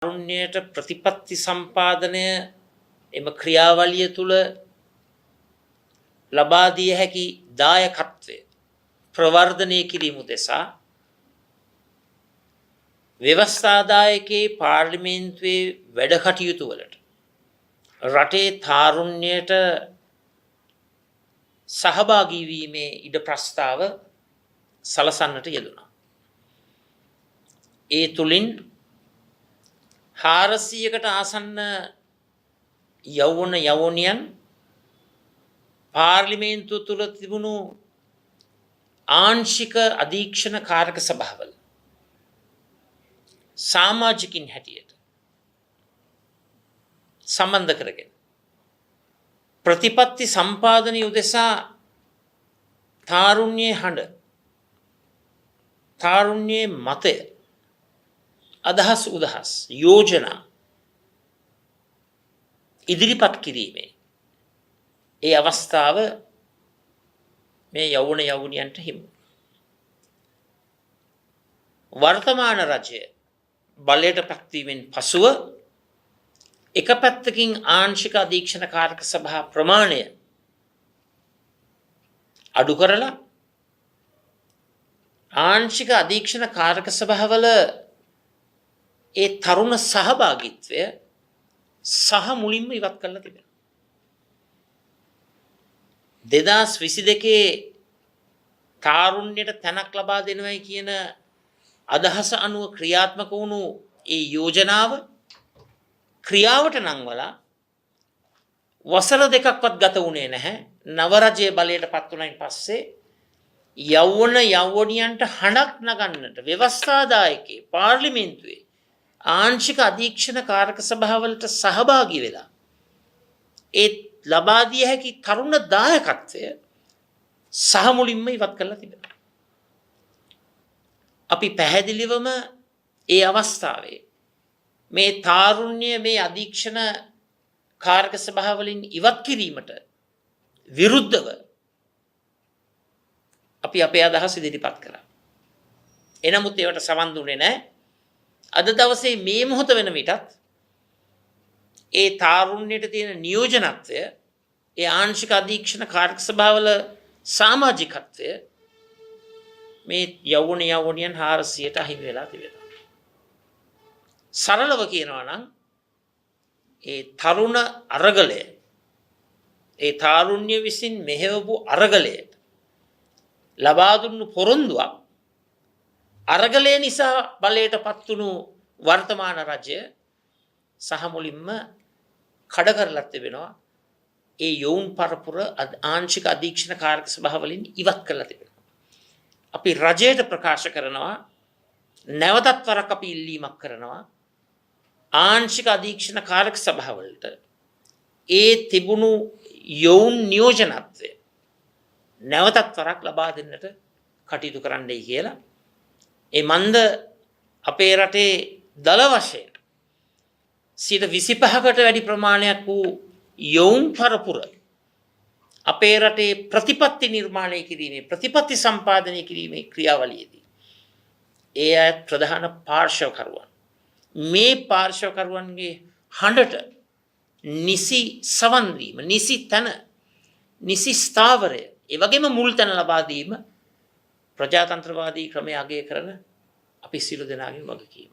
තාරුණ්‍යයට ප්‍රතිපත්ති සම්පාදනය එම ක්‍රියාවලිය තුළ ලබා දිය හැකි දායකත්වය ප්‍රවර්ධනය කිරීම උදෙසා ව්‍යවස්ථාදායකයේ පාර්ලිමේන්තුවේ වැඩ කටයුතු වලට රටේ තාරුණ්‍යයට සහභාගී වීමේ ඉඩ ප්‍රස්තාව සලසන්නට යෙදුණා. ඒ තුලින් 400කට ආසන්න යෞවන යෞවනියන් පාර්ලිමේන්තුව තුළ තිබුණු ආංශික අධීක්ෂණ කාරක සභාවල සමාජිකින් හැටියට සම්බන්ධ කරගෙන ප්‍රතිපත්ති සම්පාදනය උදෙසා තාරුණ්‍යයේ හඬ, තාරුණ්‍යයේ මතය, අදහස් උදහස්, යෝජනා ඉදිරිපත් කිරීමේ ඒ අවස්ථාව මේ යෞවන යෞවනියන්ට හිමි. වර්තමාන රජය බලයට පත්වීමෙන් පසුව එක පැත්තකින් ආංශික අධීක්ෂණ කාරක සභා ප්‍රමාණය අඩු කරලා ආංශික අධීක්ෂණ කාරක සභාවල ඒ තරුණ සහභාගීත්වය සහ මුලින්ම ඉවත් කරලා තිබෙනවා. 2022 තාරුණ්‍යයට තැනක් ලබා දෙනවයි කියන අදහස අනුව ක්‍රියාත්මක වුණු ඒ යෝජනාව ක්‍රියාවට නංවලා වසර දෙකක්වත් ගත වුණේ නැහැ. නව රජය බලයට පත් වුණායින් පස්සේ යෞවන යෞවනියන්ට හඬක් නගන්නට ව්‍යවස්ථාදායකයේ පාර්ලිමේන්තුවේ ආංශික අධීක්ෂණ කාරක සභාවලට සහභාගී වෙලා ඒ ලබා දිය හැකි තරුණ දායකත්වය සහ මුලින්ම ඉවත් කරලා තිබෙනවා. අපි පැහැදිලිවම ඒ අවස්ථාවේ මේ තාරුණ්‍ය මේ අධීක්ෂණ කාරක සභාවලින් ඉවත් කිරීමට විරුද්ධව අපි අපේ අදහස් ඉදිරිපත් කරා. එනමුත් ඒවට සවන් දුන්නේ නැහැ. අද දවසේ මේ මොහොත වෙන විටත් ඒ තාරුණ්‍යයට තියෙන නියෝජනත්වය, ඒ ආංශික අධීක්ෂණ කාරක සභාවල සමාජිකත්වය මේ යෞවන යෞවනියන් 400ට අහිමි වෙලා තිබෙනවා. සරලව කියනවා නම් ඒ තරුණ අරගලය, ඒ තාරුණ්‍ය විසින් මෙහෙවපු අරගලයට ලබා දුන්නු පොරොන්දුවක් අරගලය නිසා බලයට පත් වුණු වර්තමාන රජය සහ මුලින්ම කඩ කරලා තිබෙනවා. ඒ යොවුන් පරපුර ආංශික අධීක්ෂණ කාරක සභාවලින් ඉවත් කරලා තිබෙනවා. අපි රජයට ප්‍රකාශ කරනවා, නැවතත් වරක් අපි ඉල්ලීමක් කරනවා, ආංශික අධීක්ෂණ කාරක සභාවලට ඒ තිබුණු යොවුන් නියෝජනත්වය නැවතත් වරක් ලබා දෙන්නට කටයුතු කරන්නයි කියලා. ඒ මන්ද අපේ රටේ දළ වශයෙන් 25%කට වැඩි ප්‍රමාණයක් වූ යොවුන් පරපුර අපේ රටේ ප්‍රතිපත්ති නිර්මාණය කිරීමේ, ප්‍රතිපත්ති සම්පාදනය කිරීමේ ක්‍රියාවලියේදී ඒ අය ප්‍රධාන පාර්ශවකරුවන්. මේ පාර්ශවකරුවන්ගේ හඬට නිසි සවන් දීම, නිසි තැන, නිසි ස්ථාවරය, ඒ වගේම මුල් තැන ලබා දීම ප්‍රජාතන්ත්‍රවාදී ක්‍රමය අගය කරන අපි සියලු දෙනාගේ වගකීම.